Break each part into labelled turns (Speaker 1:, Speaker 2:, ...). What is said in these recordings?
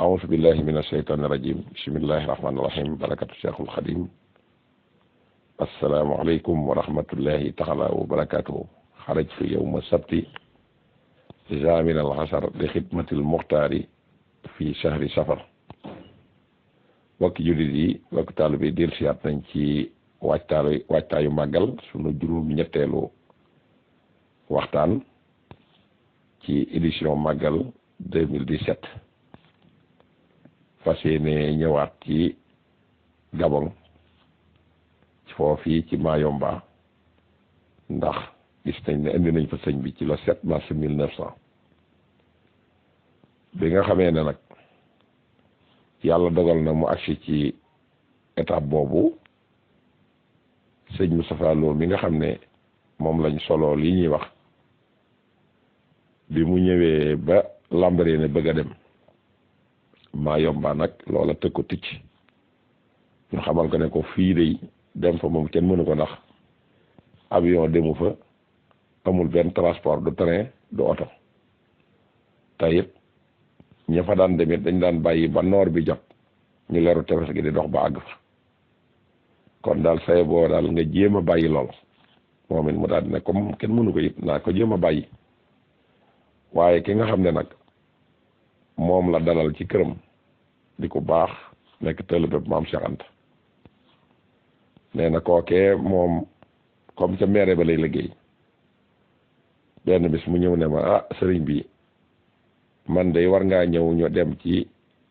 Speaker 1: أعوذ بالله من الشيطان الرجيم بسم الله الرحمن الرحيم بركة الشيخ الخديم السلام عليكم ورحمة الله تعالى وبركاته خرجت يوم السبت من العشر لخدمة المختار في شهر سفر wakki jullit yi wakki taalibe bi del siyaat nañ ci waajtaayu màggal sunu juróom ñetteelu waxtaan ci édition màggal 2017 fas yéene ñëwaat ci Gabon foofii ci Mayomba ndax gis nañ ne indi nañ fa sëñ bi ci le 7 mars 1900 bi nga xamee ne nag yàlla dogal na mu agsi ci étape boobu sëñ Moustapha Lo mi nga xam ne moom lañ solo li ñuy wax bi mu ñëwee ba Lambaréné bëgg a dem Mayomba nag loola tëg ko ticc ñu xamal ko ne ko fii de dem fa moom kenn mënu ko ndax avion demu fa amul benn transport du train du oto te it ña fa daan demit dañ daan bàyyi ba noor bi jot ñu leeru tefes gi di dox ba àgg fa kon daal say boo daal nga jéem a bàyyi lool moom it mu daal di ne comme kenn mënu ko it naa ko jéem a bàyyi waaye ki nga xam ne nag moom la dalal ci këram di ko baax nekk taalibe Maam Cheikh Anta nee na kookee moom comme ca maire ba lay liggéey benn bis mu ñëw ne ma ah sëriñ bi man de war ngaa ñëw ñu dem ci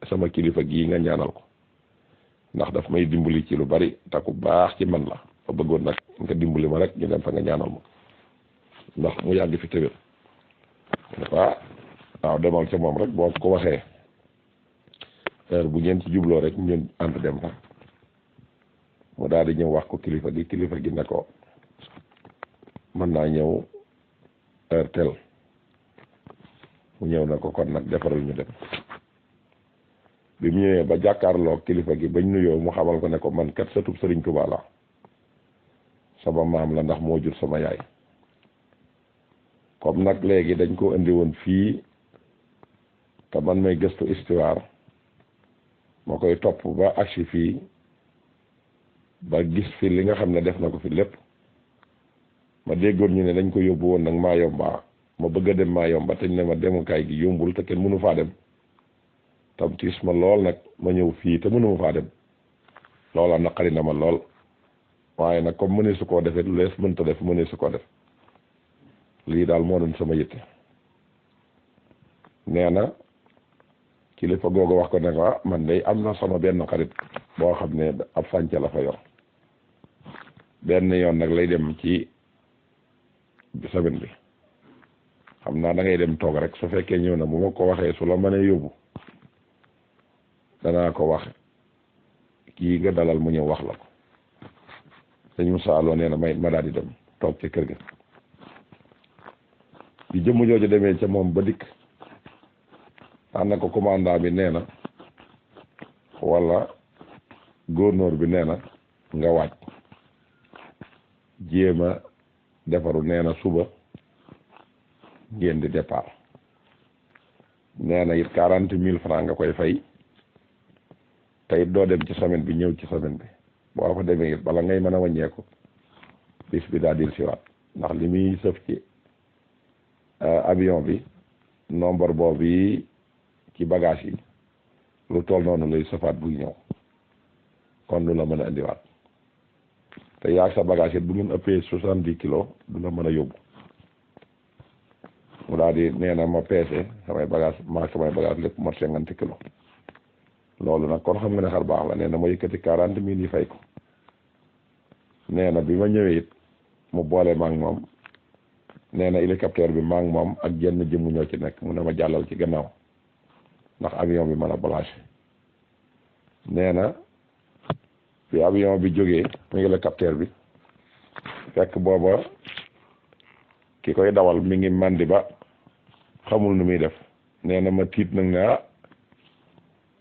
Speaker 1: sama kilifa gii nga ñaanal ko ndax daf may dimbali ci lu bari te ku baax ci man la fa bëggoon nag nga dimbali ma rek ñu dem fa nga ñaanal ma ndax mu yàgg fi tëwér waaw demal ca moom rek boo ko waxee heure bu ngeen ci jubloo rek ñun ànd dem fa mu daal di ñëw wax ko kilifa gi ne ko mën naa ñëw heure tel mu ñëw na ko kon nag defaral ñu dem bi mu ñëwee ba jàkkaarloo kilifa gi bañ nuyoo mu xamal ko ne ko man kat sëtub Sëriñ Tuubaa la sama maam la ndax moo jur sama yaay comme nag léegi dañ ko indi woon fii te man may gëstu histoire moo koy topp ba agsi fii ba gis fi li nga xam ne def na ko fi lépp ma déggoon ñu ne dañ ko yóbbu woon nag Mayomba ma bëgg a dem Mayomba te ñu ne ma demukaay gi yombul te kenn mënu faa dem tam tiis ma lool nag ma ñëw fii te mënu ma faa dem loola naqari na ma lool waaye nag comme mënee su koo defee lu lees mënta def mënee su koo def lii daal moo doon sama yitte nee na kilifa googu wax ko ne ko man day am na sama benn xarit boo xam ne ab sànce la fa yor benn yoon nag lay dem ci semaine bi xam naa da ngay dem toog rek su fekkee ñëw na bu ma ko waxee su la mënee yóbbu danaa ko wax kii nga dalal mu ñëw wax la ko sëñ Moussa Lo nee na ma daal di dem toog ci kër ga bi jëmm jooju demee ca moom ba dikk ànd na ko commandant bi nee na wala gouverneur bi nee na nga waaj jéem a defaru nee na suba ngeen di départ nee na it 40,000 francs nga koy fay te it doo dem ci semaine bi ñëw ci semaine bi boo fa demee it bala ngay mën a wàññeeku bis bi daal di siwaat ndax li muy sëf ci avion bi nombre boobu yi ci bagage yi lu toll noonu lay sëfaat buy ñëw kon du la mën a indiwaat te yaag sa bagage it bu ngeen ëppee 70 kilos du la mën a yóbbu mu daal di nee na ma peese samay bagage lépp mot 50 kilos loolu nag kon xam nga ne xar baax la nee na ma yëkkati 40,000 yi fay ko nee na bi ma ñëwee it mu boole ma ak moom nee na hélicoptère bi maa ngi moom ak jenn jëmm ñoo ci nekk mu ne ma jàllal ci gannaaw ndax avion bi mën a blanché nee na bi avion bi jógee mu hélicoptère bi fekk booba ki koy dawal mi ngi mandi ba xamul nu muy def nee na ma tiit nag ne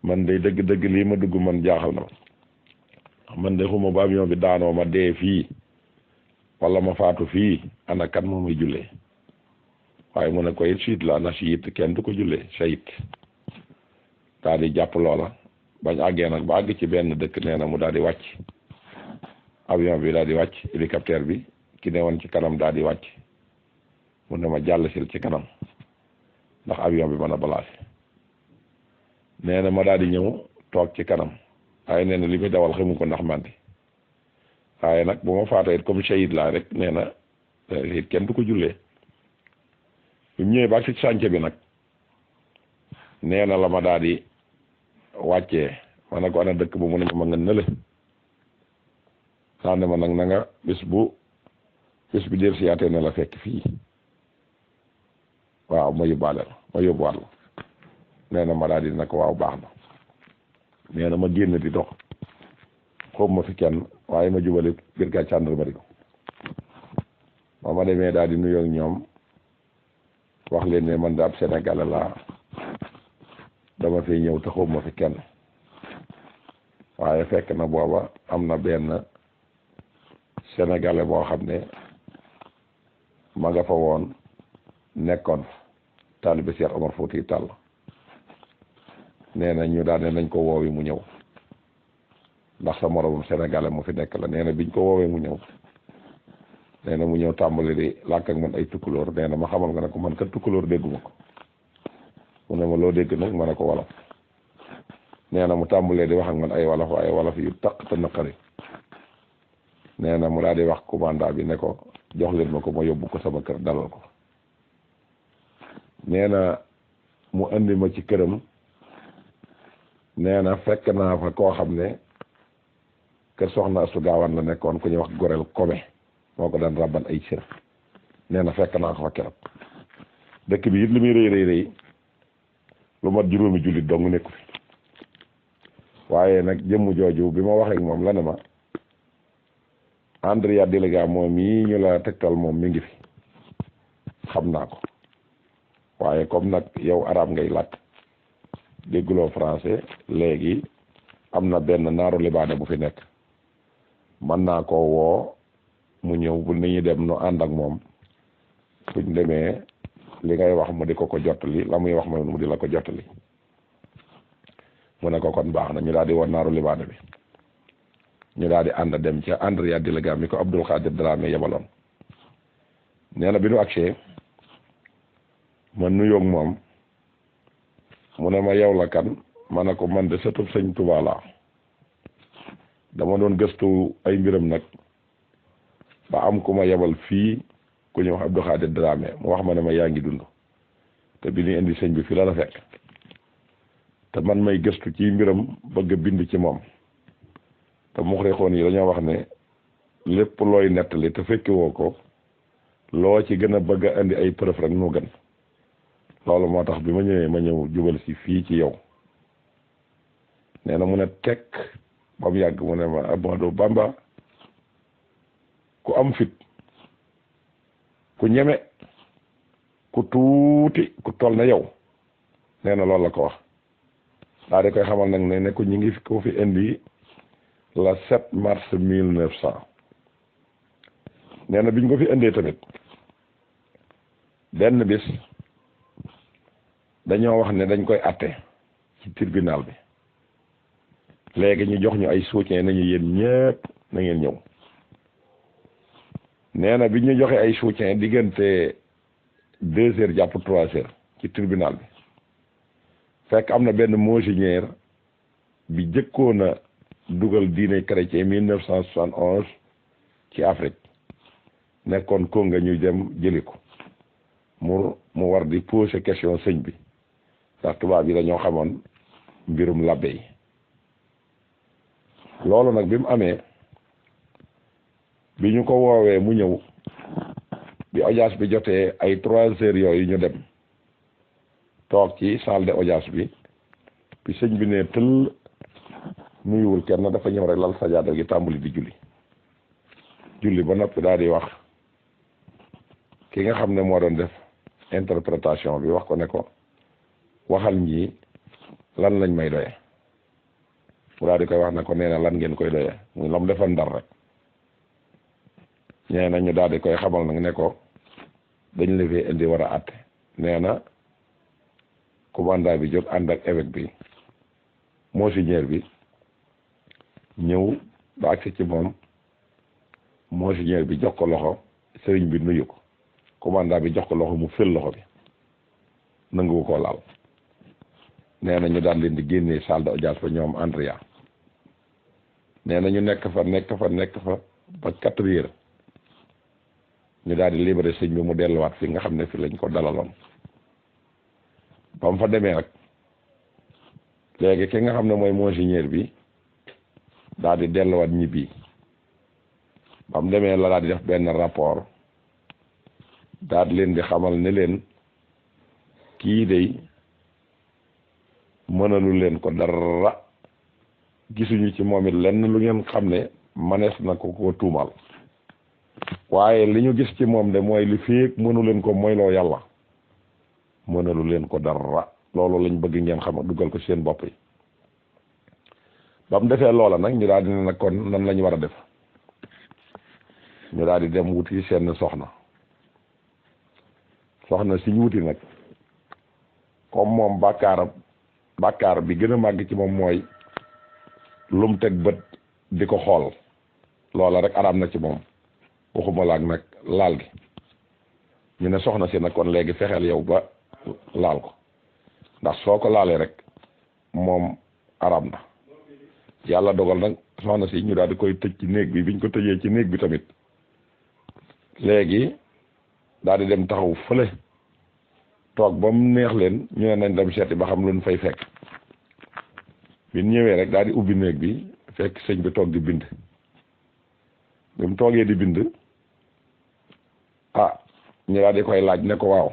Speaker 1: man day dëgg-dëgg lii ma dugg man jaaxal na man de xuma ba avion bi daanoo ma dee fii wala ma faatu fii ana kan moo may jullee waaye mu ne ko it siit la na siit kenn du ko jullee sayit daal di jàpp loola bañ àggee nag ba àgg ci benn dëkk nee na mu daal di wàcc avion bi daal di wàcc hélicoptère bi ki ne woon ci kanam daal di wàcc mu ne ma jàll sil ci kanam ndax avion bi mën a balancé nee na ma daal di ñëw toog ci kanam waaye nee na li muy dawal xamu ko ndax mandi waaye nag bu ma faatoo it comme shahid laa rek nee na it kenn du ko jullee bu ñëwee ba ci sànce bi nag nee na la ma daal di wàccee ma ne ko ana dëkk bu mu ne ma nga nële saa ne ma nag na nga bis bi del siyaatee ne la fekk fii waaw ma yóbbaale la ma yóbbuwaat la nee na ma daal di nag waaw baax na nee na ma génn di dox xoobu ma fi kenn waaye ma jubale brigade gendarmerie ko ma demee daal di nuyoo ak ñoom wax leen ne man daal Sénégalais laa dama fi ñëw te xoobu ma fi kenn waaye fekk na booba am na benn Sénégalais boo xam ne ma nga fa woon nekkoon taalibe Cheikh Omar Fouti Tall nee na ñu daal ne nañ ko woowi mu ñëw ndax sa moromum Sénégalais mu fi nekk la nee na biñ ko woowee mu ñëw nee na mu ñëw tàmbali di làkk ak man ay tukkulóor nee na ma xamal nga ne ko man kat tukkulóor dégguma ko mu ne ma loo dégg nag ma ne ko wolof nee na mu tàmbalee di wax ak man ay wolof waaye wolof yu taq te naqari nee na mu daal di wax commandant bi ne ko jox leen ma ko ma yóbbu ko sama kër dalal ko nee na mu andi ma ci këram nee na fekk naa fa koo xam ne kër soxna Astu Gaawaan la nekkoon ku ñuy wax Gorel Kome moo ko daan rabban ay cër nee na fekk naa ko fa keroog dëkk bi it li muy rëy rëy lu mat juróomi jullit dong nekku fi waaye nag jëmm jooju bi ma waxee ak moom la ne ma Andrea Delega moom mii ñu la tegtal moom mi ngi fi xam naa ko waaye comme nag yow arab ngay làkk dégguloo français léegi am na benn naaru libaane bu fi nekk mën naa koo woo mu ñëw bu ni ñuy dem nu ànd ak moom suñ demee li ngay wax mu di ko jottali la muy wax mu di la ko jottali mu ne ko kon baax na ñu daal di woon naaru libaane bi ñu daal di ànd dem ca Andrea Delega mi ko Abdul Xaadir Dramé yebaloon nee na bi nu agsee man nuyoog moom mu ne ma yow la kan ma ne ko man de sëtub sëñ Tuubaa laa dama doon gëstu ay mbiram nag ba am ku ma yebal fii ku ñu wax Abdou Khadir Dramé mu wax ma ne ma yaa ngi dund te bi ñu indi sëñ bi fi la fekk te man may gëstu ci mbiram bëgg a bind ci moom te muxrixoon yi dañoo wax ne lépp looy nettali te fekki woo ko loo ci gën a bëgg a indi ay preuve rek moo gën loolu moo tax bi ma ñëwee ma ñëw jubal si fii ci yow nee na mu ne tekk ba mu yàgg mu ne ma Ahmadou Bamba ku am fit ku ñeme ku tuuti ku toll na yow nee na loolu la ko wax daa di koy xamal nag ne ko ñi ngi ko fi indi la 7 mars 1900 nee na biñ ko fi indee tamit benn bis dañoo wax ne dañ koy atte ci tribunal bi léegi ñu jox ñu ay soutien nañu yéen ñëpp na ngeen ñëw nee na bi ñu joxe ay soutien diggante 2 heures jàpp 3 heures ci tribunal bi fekk am na benn monseigneur bi jëkkoon a dugal diine chrétien 1971 ci Afrique nekkoon Congo ñu dem jëli ko mu war di poser question sëñ bi ndax tubaab yi dañoo xamoon mbirum labbe yi loolu nag bi mu amee bi ñu ko woowee mu ñëw bi audience bi jotee ay 3 heures yooyu ñu dem toog ci salle de audience bi sëñ bi ne tëll nuyuwul kenn dafa ñëw rek lal sajaada gi tàmbali di julli ba noppi daal di wax ki nga xam ne moo doon def interprétation bi wax ko ne ko waxal ñii lan lañ may doye mu daal di koy wax ne ko nee na lan ngeen koy doye muy lam defal ndar rek ñee na ñu daal di koy xamal nag ne ko dañ la fi indi war a àtte nee na commandant bi jóg ànd ak évêque bi monseigneur bi ñëw ba agsi ci moom monseigneur bi jox ko loxo sëriñ bi nuyu ko commandant bi jox ko loxo mu fël loxo bi nanguwu koo laal nee na ñu daal leen di génnee salle d'audience ba ñoom Andrea nee na ñu nekk fa ba 4 heures ñu daal di libéré sëñ bi mu delluwaat fi nga xam ne fi lañ ko dalaloon ba mu fa demee nag léegi ki nga xam ne mooy monseigneur bi daal di delluwaat ñibbi ba mu demee la daal di def benn rapport daal di leen di xamal ne leen kii day mënalu leen ko dara gisuñu ci moom it lenn lu ngeen xam ne manees na ko tuumal waaye li ñu gis ci moom de mooy li féeg mënu leen ko moyloo yàlla mënalu leen ko dara loolu lañ bëgg ngeen xam dugal ko seen bopp yi ba mu defee loola nag ñu daal di ne nag kon nan lañu war a def ñu daal di dem wuti seen soxna si ñu wuti nag comme moom bàkkaar bi gën a màgg ci moom mooy lum teg bët di ko xool loola rek araam na ci moom waxuma laag nag laal gi ñu ne soxna si nag kon léegi fexeel yow ba laal ko ndax soo ko laalee rek moom araam na yàlla dogal nag soxna si ñu daal di koy tëj ci néeg bi biñ ko tëjee ci néeg bi tamit léegi daal di dem taxaw fële toog ba mu neex leen ñu ne nañ dem seeti ba xam lu ñu fay fekk bi ñëwee rek daal di ubbi néeg bi fekk sëñ bi toog di bind bi mu toogee di bind ñu daal di koy laaj ne ko waaw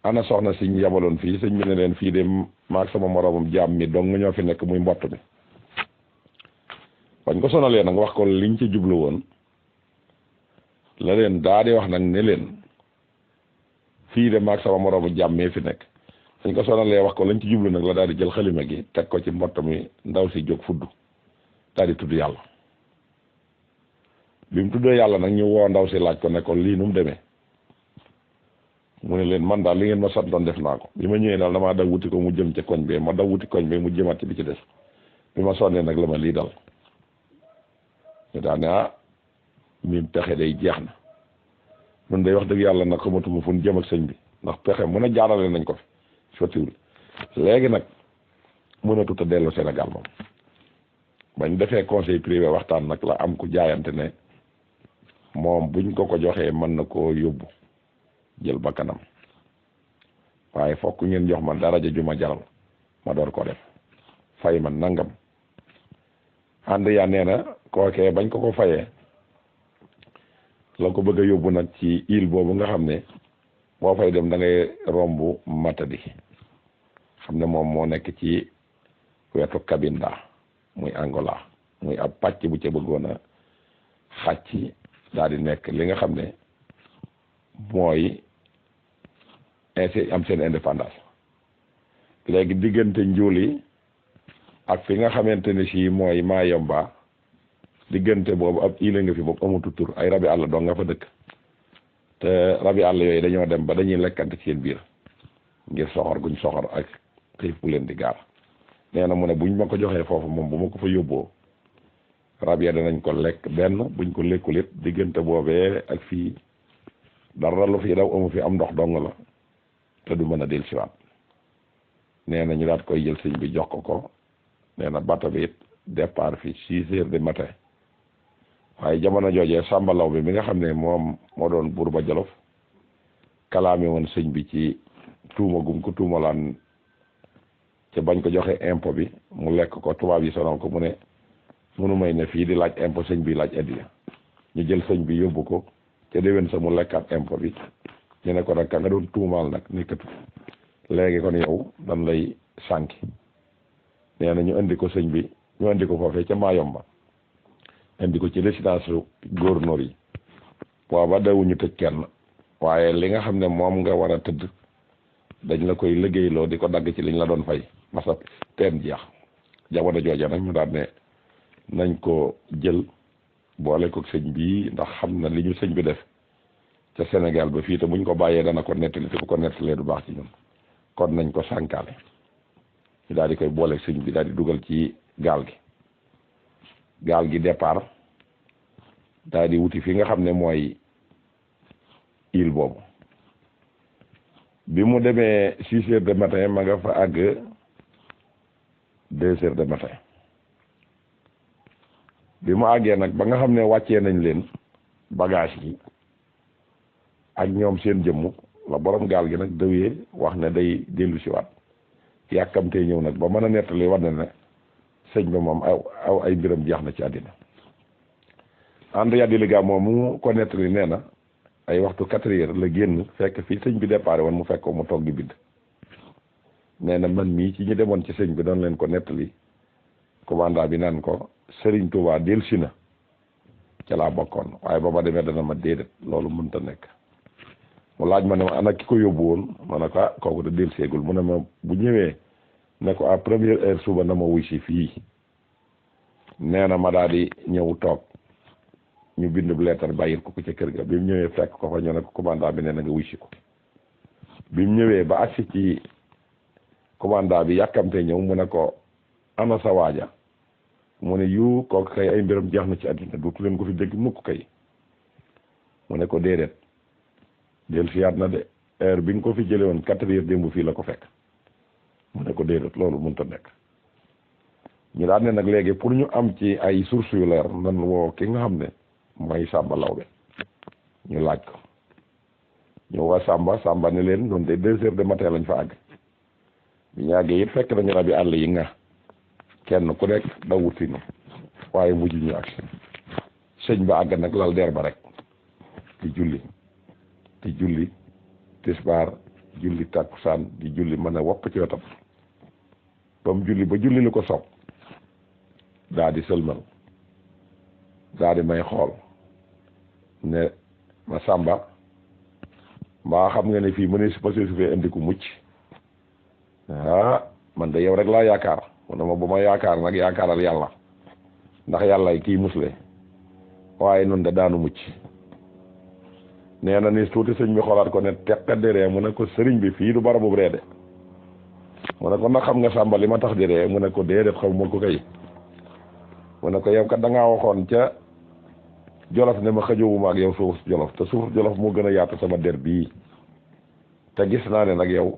Speaker 1: ana soxna si ñu yabaloon fii sëñ bi ne leen fii de maag sama moroomam jaam mi dong ñoo fi nekk muy mbott mi bañ ko sonalee nag wax ko liñ ci jublu woon la leen daa di wax nag ne leen fii de maag sama moroomu jaam mi fi nekk dañ ko sonalee wax ko lañ ci jublu nag la daal di jël xalima gi teg ko ci mbott mi ndaw si jóg fudd daal di tudd yàlla bi mu tuddee yàlla nag ñu woo ndaw si laaj ko ne ko lii nu mu demee mu ne leen man daal li ngeen ma santoon def naa ko bi ma ñëwee daal damaa daw wuti ko mu jëm ca koñ bee ma daw wuti koñ bee mu jëmaat ci bi ci des bi ma sonnee nag la ma lii dal ñu daal ne mi pexe day jeex na nun day wax dëgg yàlla nag xamatuma fu ñu jëm ak sëñ bi ndax pexe mun a jaarale nañ ko fi sottiwul léegi nag mënatut a dellu Sénégal moom bañ defee conseil privé waxtaan nag la am ku jaayante ne moom buñ ko joxee mën na koo yóbbu jël bakkanam waaye fokk ngeen jox ma daraja ju ma jaral ma door ko def fay ma nangam ànd yaa nee na kookee bañ ko fayee la ko bëgg a yóbbu nag ci île boobu nga xam ne boo fay dem da ngay romb Matadi xam ne moom moo nekk ci wetu Cabinda muy Angola muy ab pàcc bu ca bëggoon a xàcc daal di nekk li nga xam ne mooy am seen indépendance léegi diggante Njuli ak fi nga xamante ne si mooy Mayomba diggante boobu ab île nga fi boobu amutu tur ay rabi àll doo nga fa dëkk te rabi àll yooyu dañoo dem ba dañuy lekkante ci seen biir ngir soxor guñ soxor ak xiif bu leen di gaar nee na mu ne buñ ma ko joxee foofu moom bu ma ko fa yóbboo rab ya danañ ko lekk benn buñ ko lekkul it diggante boobee ak fii dara lu fi daw amu fi am ndox dong la te du mën a del siwaat nee na ñu daat koy jël sëñ bi jox ko nee na bato bi it départ fi 6 heures du matin waaye jamono joojee sàmbalaw bi mi nga xam ne moom moo doon buur ba Jolof kalaame woon sëñ bi ci tuuma gum ko tuumalaan ca bañ ko joxe impôt bi mu lekk ko tubaab yi sonal ko mu ne munu may ne fii di laaj impôt sëñ bi laaj addiya ñu jël sëñ bi yóbbu ko ca déwén sa mu lekkaat impôt bi ñu ne ko nag ka nga doon tuumaal nag nekkatu léegi kon yow dan lay sànki nee na ñu indi ko sëñ bi ñu indi ko foofee ca Mayomba indi ko ci résidence gouverneur yi booba dawuñu tëj kenn waaye li nga xam ne moom nga war a tëdd dañ la koy liggéeyloo di ko dagg ci liñ la doon fay masa teen jeex jamono jooja nag ñu daal ne nañ ko jël boole ko sëñ bi ndax xam na li ñu sëñ bi def ca Sénégal ba fii te buñ ko bàyyee dana ko nettali te bu ko nettalee du baax ci ñun kon nañ ko sànkaale ñu daal di koy boole sëñ bi daal di dugal ci gaal gi départ daal di wuti fi nga xam ne mooy île boobu. bi mu demee 6 heures de matin ma nga fa àgg 2 heures de matin bi mu àggee nag ba nga xam ne wàccee nañ leen bagage yi ak ñoom seen jëmm la borom gaal gi nag dawee wax ne day dellu si waat yàkkamtee ñëw nag ba mën a nettali war na ne sëñ ba moom aw ay mbiram jeex na ci àddina. André Déliga moom mu ko nettali nee na ay waxtu 4 heures la génn fekk fii sëñ bi déparé woon mu fekk ko mu toog di bind. nee na man mii ci ñi demoon ci sëñ bi doon leen ko nettali commandant bi naan ko Serigne Touba dellusi na ca laa bokkoon waaye ba ma demee dana ma déedéet loolu mënta nekk. mu laaj ma ne ma ana ki ko yóbbu woon ma ne ko kooku da delluseegul mu ne ma bu ñëwee ne ko à première heure suba na ma wuy si fii. nee na ma daal di ñëw toog ñu bind bu leetar bàyyil ko ca kër ga bi mu ñëwee fekk ko fa ñu ne ko commandant bi nee na nga wuy si ko. bi mu ñëwee ba agsi ci commandant bi yàkkamte ñëw mu ne ko ana sa waaja mu ne yu kooku kay ay mbiram jeex na ci àddina dootu leen ko fi dégg mukk kay. mu ne ko déedéet del siyaat na de heure bi nga ko fi jële woon 4 heures démb fii la ko fekk. mu ne ko déedéet loolu mënut a nekk. ñu daan ne nag léegi pour ñu am ci ay sources yu leer nan woo ki nga xam ne mooy Samba Lawbe ñu laaj ko ñu waa Samba ne leen noonu de 2 heures de matin lañ fa àgg bi ñu àggee it fekk nañu rabi àll yi nga kenn ku nekk da wuti nu waaye mujj ñu ak sëñ ba àgg nag lal der ba rek di julli tisbaar julli takkusaan di julli mën a wopp ci wetam ba mu julli ba julli lu ko soob daa di sëlmal daa di may xool ne ma Samba mbaa xam nga ne fii mëne si passé su fee indi ku mucc man de yow rek laa yaakaar mu ne ma bu ma yaakaar nag yaakaaral yàlla ndax yàlla kii musle waaye nun de daanu mucc. nee na ni tuuti sëñ bi xoolaat ko ne teqat di ree mu ne ko sëriñ bi fii du barabu ree de mu ne ko ndax xam nga Samba li ma tax di ree mu ne ko déedéet xaw ma ko kay mu ne ko yow kat da ngaa waxoon ca Jolof ne ma xëjowuma ak yow suuf Jolof te suuf Jolof moo gën a yaatu sama der bii te gis naa ne nag yow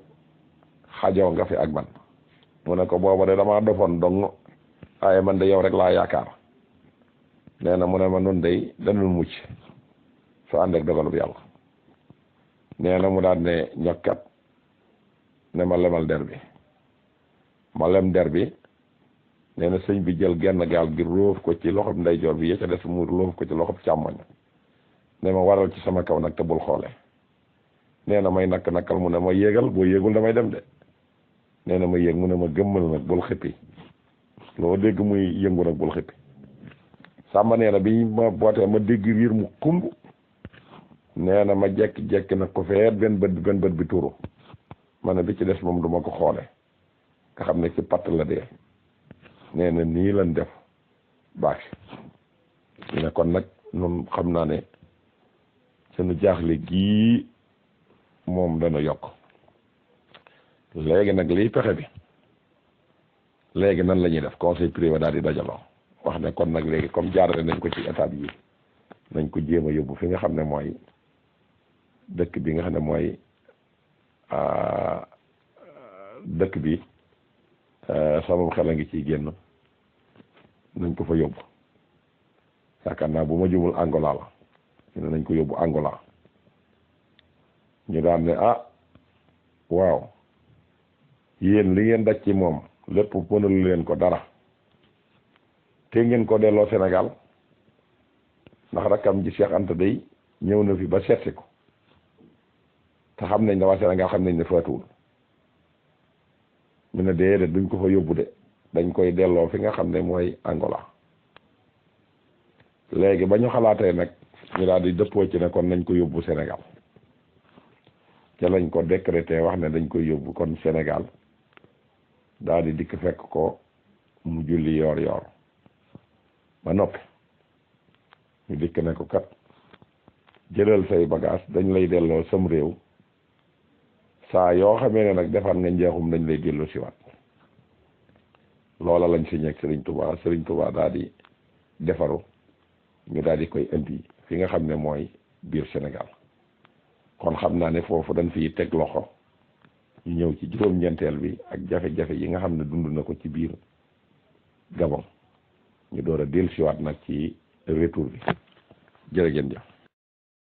Speaker 1: xajoo nga fi ak man mu ne ko booba de damaa dofoon dong waaye man de yow rek laa yaakaar. nee na mu ne ma nun day danul mucc su ànd ak dogalub yàlla. nee na mu daan ne ñokkat ne ma lemal der bi ma lem der bi nee na sëñ bi jël genn gaal gi róof ko ci loxob ndeyjoor bi ya ca des mu róof ko ci loxob càmmoñ ne ma waral ci sama kaw nag te bul xoole. nee na may nakkal mu ne ma yéegal boo yéegul damay dem de. nee na ma yéeg mu ne ma gëmmal nag bul xippi loo dégg muy yëngu nag bul xippi. Samba nee na bi ma bootee ma dégg riir mu kumb nee na ma jekki-jekki nag ko feet benn bët bi tuuru ma ne bi ci des moom duma ko xoole nga xam ne ci patt la dee. nee na nii lan def baax ñu ne kon nag nun xam naa ne sunu jaaxle gii moom dana yokk. léegi nag liy pexe bi léegi nan la ñuy def conseil privé daal di dajaloo wax ne kon nag léegi comme jaarale nañ ko ci étape yi nañ ko jéem a yóbbu fi nga xam ne mooy dëkk bi nga xam ne mooy dëkk bi sama xel a ngi ciy génn nañ ko fa yóbbu yaakaar naa bu ma jubul Angola la ñu ne nañ ko yóbbu Angola ñu daan ne waaw yéen li ngeen daj ci moom lépp mënalu leen ko dara te ngeen ko delloo Sénégal ndax rakkam ji Cheikh Anta day ñëw na fi ba seetsi ko te xam nañ ne waa Sénégal xam nañ ne faatuwul ñu ne déedéet duñ ko fa yóbbu de dañ koy delloo fi nga xam ne mooy Angola. léegi ba ñu xalaatee nag ñu daal di dëppoo ci ne kon nañ ko yóbbu Sénégal ca lañ ko décrété wax ne dañ koy yóbbu kon Sénégal daal di dikk fekk ko mu julli yoor ba noppi ñu dikk ne ko kat jëlal say bagage dañ lay delloo sam réew saa yoo xamee ne nag defar nga njeexum dañ lay dellu siwaat loola lañ signé ak Serigne Touba daal di defaru ñu daal di koy indi fi nga xam ne mooy biir Sénégal kon xam naa ne foofu dañ fiy teg loxo ñu ñëw ci juróom-ñeenteel bi ak jafe-jafe yi nga xam ne dund na ko ci biir Gabon ñu door a dellusiwaat nag ci retour bi jërë ngeen jëf